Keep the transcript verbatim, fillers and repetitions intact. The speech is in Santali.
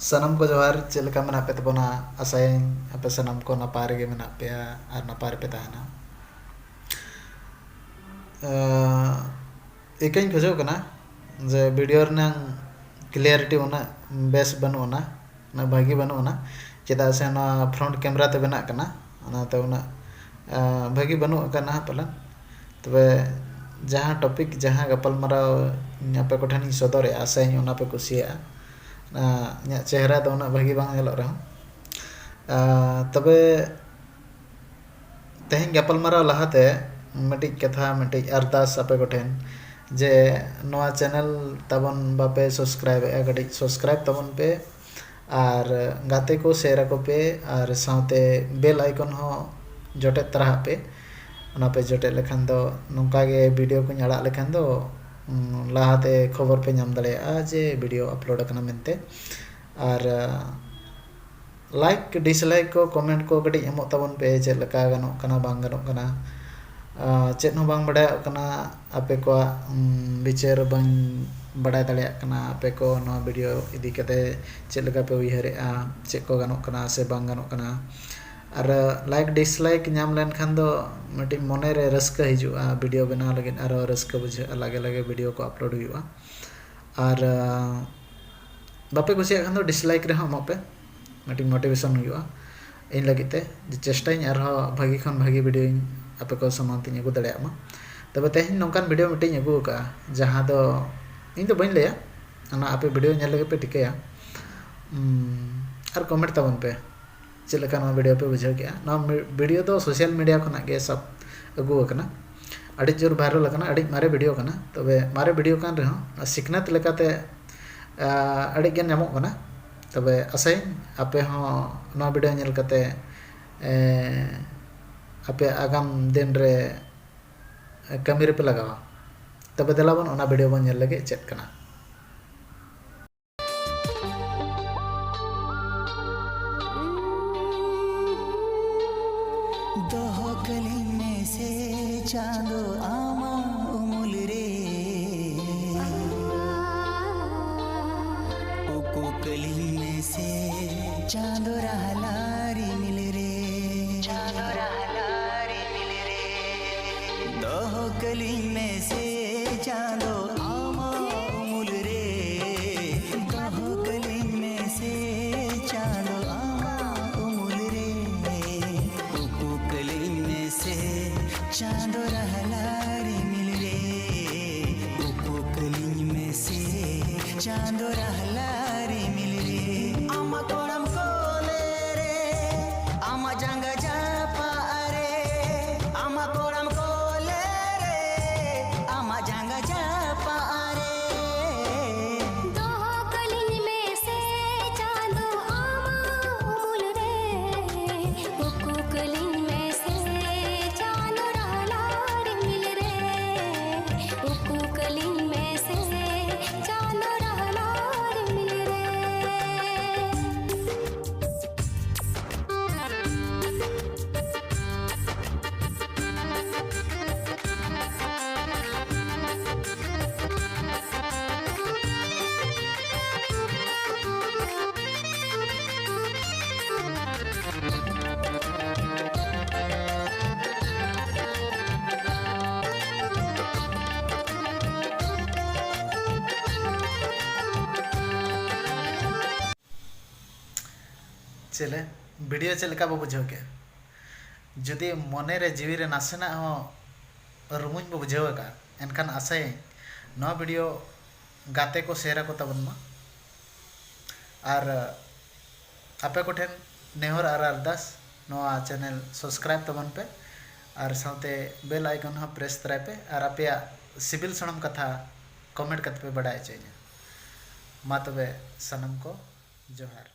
ᱥᱟᱱᱟᱢ ᱠᱚ ᱡᱚᱦᱟᱨ᱾ ᱪᱮᱫ ᱞᱮᱠᱟ ᱢᱮᱱᱟᱜ ᱯᱮ ᱛᱟᱵᱚᱱᱟ? ᱟᱥᱟᱭᱟᱹᱧ ᱟᱯᱮ ᱥᱟᱱᱟᱢ ᱠᱚ ᱱᱟᱯᱟᱭ ᱨᱮᱜᱮ ᱢᱮᱱᱟᱜ ᱯᱮᱭᱟ ᱟᱨ ᱱᱟᱯᱟᱭ ᱨᱮᱯᱮ ᱛᱟᱦᱮᱱᱟ᱾ ᱟᱸ, ᱤᱠᱟᱹᱧ ᱠᱷᱚᱡᱚᱜ ᱠᱟᱱᱟ ᱡᱮ video ᱨᱮᱱᱟᱝ clarity ᱩᱱᱟᱹᱜ ᱵᱮᱥ ᱵᱟᱹᱱᱩᱜ ᱟᱱᱟ, ᱩᱱᱟᱹᱜ ᱵᱷᱟᱹᱜᱤ ᱵᱟᱹᱱᱩᱜ ᱟᱱᱟ, ᱪᱮᱫᱟᱜ ᱥᱮ ᱱᱚᱣᱟ front camera ᱛᱮ ᱵᱮᱱᱟᱜ ᱠᱟᱱᱟ, ᱚᱱᱟᱛᱮ ᱩᱱᱟᱹᱜ, ᱟᱸ, ᱵᱷᱟᱹᱜᱤ ᱵᱟᱹᱱᱩᱜ ᱟᱠᱟᱱᱟ ᱯᱟᱞᱮᱱ᱾ ᱛᱚᱵᱮ ᱡᱟᱦᱟᱸ topic, ᱡᱟᱦᱟᱸ ᱜᱟᱯᱟᱞᱢᱟᱨᱟᱣ ᱤᱧ ᱟᱯᱮ ᱠᱚᱴᱷᱮᱱ ᱤᱧ ᱥᱚᱫᱚᱨᱮᱜᱼᱟ, ᱟᱥᱟᱭᱟᱹᱧ ᱚᱱᱟ ᱯᱮ ᱠᱩᱥᱤᱭᱟᱜᱼᱟ᱾ ᱚᱱᱟ ᱤᱧᱟᱹᱜ ᱪᱮᱦᱨᱟ ᱫᱚ ᱩᱱᱟᱹᱜ ᱵᱷᱟᱹᱜᱤ ᱵᱟᱝ ᱧᱮᱞᱚᱜ ᱨᱮᱦᱚᱸ᱾ ᱟᱸ, ᱛᱚᱵᱮ ᱛᱮᱦᱮᱧ ᱜᱟᱯᱟᱞᱢᱟᱨᱟᱣ ᱞᱟᱦᱟᱛᱮ ᱢᱤᱫᱴᱤᱡ ᱠᱟᱛᱷᱟ, ᱢᱤᱫᱴᱤᱡ ᱟᱨᱫᱟᱥ ᱟᱯᱮ ᱠᱚᱴᱷᱮᱱ, ᱡᱮ ᱱᱚᱣᱟ channel ᱛᱟᱵᱚᱱ ᱵᱟᱯᱮ subscribe ᱮᱫᱼᱟ, ᱠᱟᱹᱴᱤᱡ subscribe ᱛᱟᱵᱚᱱ ᱯᱮ ᱟᱨ ᱜᱟᱛᱮ ᱠᱚ share ᱟᱠᱚ ᱯᱮ ᱟᱨ ᱥᱟᱶᱛᱮ bell icon ᱦᱚᱸ ᱡᱚᱴᱮᱫ ᱛᱚᱨᱟ ᱦᱟᱜ ᱯᱮ᱾ ᱚᱱᱟ ᱯᱮ ᱡᱚᱴᱮᱫ ᱞᱮᱠᱷᱟᱱ ᱫᱚ ᱱᱚᱝᱠᱟ ᱜᱮ video ᱠᱚᱧ ᱟᱲᱟᱜ ᱞᱮᱠᱷᱟᱱ ᱫᱚ, ᱩᱸ, ᱞᱟᱦᱟᱛᱮ ᱠᱷᱚᱵᱚᱨ ᱯᱮ ᱧᱟᱢ ᱫᱟᱲᱮᱭᱟᱜᱼᱟ ᱡᱮ video upload ᱟᱠᱟᱱᱟ ᱢᱮᱱᱛᱮ᱾ ᱟᱨ, ᱟᱸ, like dislike ᱠᱚ, comment ᱠᱚ ᱠᱟᱹᱴᱤᱡ ᱮᱢᱚᱜ ᱛᱟᱵᱚᱱ ᱯᱮ, ᱪᱮᱫ ᱞᱮᱠᱟ ᱜᱟᱱᱚᱜ ᱠᱟᱱᱟ, ᱵᱟᱝ ᱜᱟᱱᱚᱜ ᱠᱟᱱᱟ᱾ ᱟᱸ, ᱪᱮᱫ ᱦᱚᱸ ᱵᱟᱝ ᱵᱟᱰᱟᱭᱚᱜ ᱠᱟᱱᱟ ᱟᱯᱮ ᱠᱚᱣᱟᱜ, ᱩᱸ, ᱵᱤᱪᱟᱹᱨ ᱵᱟᱹᱧ ᱵᱟᱰᱟᱭ ᱫᱟᱲᱮᱭᱟᱜ ᱠᱟᱱᱟ, ᱟᱯᱮ ᱠᱚ ᱱᱚᱣᱟ video ᱤᱫᱤ ᱠᱟᱛᱮ ᱪᱮᱫ ᱞᱮᱠᱟ ᱯᱮ ᱩᱭᱦᱟᱹᱨᱮᱜᱼᱟ, ᱪᱮᱫ ᱠᱚ ᱜᱟᱱᱚᱜ ᱠᱟᱱᱟ ᱥᱮ ᱵᱟᱝ ᱜᱟᱱᱚᱜ ᱠᱟᱱᱟ᱾ ᱟᱨ, ᱟᱸ, like dislike ᱧᱟᱢ ᱞᱮᱱᱠᱷᱟᱱ ᱫᱚ ᱢᱤᱫᱴᱤᱡ ᱢᱚᱱᱮ ᱨᱮ ᱨᱟᱹᱥᱠᱟᱹ ᱦᱤᱡᱩᱜᱼᱟ, video ᱵᱮᱱᱟᱣ ᱞᱟᱹᱜᱤᱫ ᱟᱨᱚ ᱨᱟᱹᱥᱠᱟᱹ ᱵᱩᱡᱷᱟᱹᱜᱼᱟ, ᱞᱟᱜᱮ ᱞᱟᱜᱮ video ᱠᱚ upload ᱦᱩᱭᱩᱜᱼᱟ᱾ ᱟᱨ, ᱟᱸ, ᱵᱟᱯᱮ ᱠᱩᱥᱤᱭᱟᱜ ᱠᱷᱟᱱ ᱫᱚ dislike ᱨᱮᱦᱚᱸ ᱮᱢᱚᱜ ᱯᱮ, ᱢᱤᱫᱴᱤᱡ motivation ᱦᱩᱭᱩᱜᱼᱟ ᱤᱧ ᱞᱟᱹᱜᱤᱫ ᱛᱮ, ᱡᱮ ᱪᱮᱥᱴᱟᱭᱟᱹᱧ ᱟᱨᱦᱚᱸ ᱵᱷᱟᱹᱜᱤ ᱠᱷᱚᱱ ᱵᱷᱟᱹᱜᱤ videoᱧ ᱟᱯᱮ ᱠᱚ ᱥᱟᱢᱟᱝ ᱛᱮᱧ ᱟᱹᱜᱩ ᱫᱟᱲᱮᱭᱟᱜ ᱢᱟ᱾ ᱛᱚᱵᱮ ᱛᱮᱦᱮᱧ ᱱᱚᱝᱠᱟᱱ video ᱢᱤᱫᱴᱤᱡ ᱤᱧ ᱟᱹᱜᱩ ᱟᱠᱟᱫᱼᱟ, ᱡᱟᱦᱟᱸ ᱫᱚ ᱤᱧ ᱫᱚ ᱵᱟᱹᱧ ᱞᱟᱹᱭᱟ, ᱚᱱᱟ ᱟᱯᱮ video ᱧᱮᱞ ᱞᱮᱜᱮ ᱯᱮ ᱴᱷᱤᱠᱟᱹᱭᱟ᱾ ᱩᱸ, ᱟᱨ comment ᱛᱟᱵᱚᱱ ᱯᱮ ᱪᱮᱫ ᱞᱮᱠᱟ ᱱᱚᱣᱟ video ᱯᱮ ᱵᱩᱡᱷᱟᱹᱣ ᱠᱮᱜᱼᱟ᱾ ᱱᱚᱣᱟ ᱢᱤ-, video ᱫᱚ social media ᱠᱷᱚᱱᱟᱜ ᱜᱮ ᱥᱟᱵ ᱟᱹᱜᱩ ᱟᱠᱟᱱᱟ, ᱟᱹᱰᱤ ᱡᱳᱨ viral ᱟᱠᱟᱱᱟ, ᱟᱹᱰᱤ ᱢᱟᱨᱮ video ᱠᱟᱱᱟ᱾ ᱛᱚᱵᱮ ᱢᱟᱨᱮ video ᱠᱟᱱ ᱨᱮᱦᱚᱸ ᱥᱤᱠᱷᱱᱟᱹᱛ ᱞᱮᱠᱟᱛᱮ, ᱟᱸ, ᱟᱹᱰᱤ ᱜᱟᱱ ᱧᱟᱢᱚᱜ ᱠᱟᱱᱟ᱾ ᱛᱚᱵᱮ ᱟᱥᱟᱭᱟᱹᱧ ᱟᱯᱮ ᱦᱚᱸ ᱱᱚᱣᱟ video ᱧᱮᱞ ᱠᱟᱛᱮ, ᱮᱸ, ᱟᱯᱮ ᱟᱜᱟᱢ ᱫᱤᱱ ᱨᱮ ᱠᱟᱹᱢᱤ ᱨᱮᱯᱮ ᱞᱟᱜᱟᱣᱟ᱾ ᱛᱚᱵᱮ ᱫᱮᱞᱟ ᱵᱚᱱ ᱚᱱᱟ video ᱵᱚᱱ ᱧᱮᱞ ᱞᱮᱜᱮ ᱪᱮᱫ ᱠᱟᱱᱟ᱾ ᱫᱚᱦᱚ ᱠᱟᱹᱞᱤᱧ ᱢᱮᱥᱮ ᱪᱟᱸᱫᱚ ᱟᱢᱟᱜ ᱩᱢᱩᱞ ᱨᱮ, ᱩᱠᱩ ᱠᱟᱹᱞᱤᱧ ᱢᱮ ᱪᱟᱸᱫᱚ ᱨᱟᱦᱞᱟ ᱨᱤᱢᱤᱞ ᱨᱮ, ᱪᱟᱸᱫᱚ ᱨᱟᱦᱞᱟ ᱨᱤᱢᱤᱞ ᱨᱮ, ᱫᱚᱦᱚ ᱠᱟᱹᱞᱤᱧ ᱢᱮᱥᱮ ᱪᱟᱸᱫᱚ ᱟᱢᱟᱜ ᱩᱢᱩᱞ ᱨᱮ, ᱫᱚᱦᱚ ᱠᱟᱹᱞᱤᱧ ᱢᱮᱥᱮ ᱪᱟᱸᱫᱚ ᱟᱢᱟᱜ ᱩᱢᱩᱞ ᱨᱮ, ᱩᱠᱩ ᱠᱟᱹᱞᱤᱧ ᱢᱮᱥᱮ ᱪᱟᱸᱫᱚ ᱨᱟᱦᱞᱟ ᱨᱤᱢᱤᱞ ᱨᱮ, ᱩᱠᱩ ᱠᱟᱹᱞᱤᱧ ᱢᱮᱥᱮ ᱪᱟᱸᱫᱚ ᱨᱟᱦᱞᱟ ᱨᱤᱢᱤᱞ ᱨᱮ᱾ ᱟᱢᱟᱜ ᱠᱚᱲᱟᱢ ᱠᱚᱞᱮ ᱨᱮ, ᱟᱢᱟᱜ ᱡᱟᱸᱜᱟ ᱡᱟᱯᱟᱜ ᱨᱮ, ᱟᱢᱟᱜ ᱠᱚᱲᱟᱢ ᱠᱚᱞᱮ ᱨᱮ, ᱟᱢᱟᱜ ᱡᱟᱸᱜᱟ ᱡᱟᱯᱟᱜ ᱨᱮ᱾ ᱫᱚᱦᱚ ᱠᱟᱹᱞᱤᱧ ᱢᱮᱥᱮ ᱪᱟᱸᱫᱚ ᱟᱢᱟᱜ ᱩᱢᱩᱞ ᱨᱮ, ᱩᱠᱩ ᱠᱟᱹᱞᱤᱧ ᱢᱮᱥᱮ ᱪᱟᱸᱫᱚ ᱨᱟᱦᱞᱟ ᱨᱤᱢᱤᱞ ᱨᱮ, ᱩᱠᱩ ᱠᱟᱹᱞᱤᱧ ᱢᱮᱥᱮ ᱪᱟᱸᱫᱚ ᱨᱟᱦᱞᱟ ᱨᱤᱢᱤᱞ ᱨᱮ᱾ ᱪᱮᱞᱮ, video ᱪᱮᱫ ᱞᱮᱠᱟ ᱵᱚ ᱵᱩᱡᱷᱟᱹᱣ ᱠᱮᱫᱼᱟ? ᱡᱩᱫᱤ ᱢᱚᱱᱮ ᱨᱮ ᱡᱤᱣᱤ ᱨᱮ ᱱᱟᱥᱮᱱᱟᱜ ᱦᱚᱸ ᱨᱩᱢᱩᱧ ᱵᱚ ᱵᱩᱡᱷᱟᱹᱣ ᱟᱠᱟᱫ, ᱮᱱᱠᱷᱟᱱ ᱟᱥᱟᱭᱟᱹᱧ ᱱᱚᱣᱟ video ᱜᱟᱛᱮ ᱠᱚ share ᱟᱠᱚ ᱛᱟᱵᱚᱱ ᱢᱟ᱾ ᱟᱨ ᱟᱯᱮ ᱠᱚᱴᱷᱮᱱ ᱱᱮᱦᱚᱨ ᱟᱨ ᱟᱨᱫᱟᱥ, ᱱᱚᱣᱟ channel subscribe ᱛᱟᱵᱚᱱ ᱯᱮ ᱟᱨ ᱥᱟᱶᱛᱮ bell icon ᱦᱚᱸ press ᱛᱚᱨᱟᱭ ᱯᱮ ᱟᱨ ᱟᱯᱮᱭᱟᱜ ᱥᱤᱵᱤᱞ ᱥᱚᱲᱚᱢ ᱠᱟᱛᱷᱟ comment ᱠᱟᱛᱮ ᱯᱮ ᱵᱟᱰᱟᱭ ᱦᱚᱪᱚᱧᱟ᱾ ᱢᱟ ᱛᱚᱵᱮ ᱥᱟᱱᱟᱢ ᱠᱚ ᱡᱚᱦᱟᱨ᱾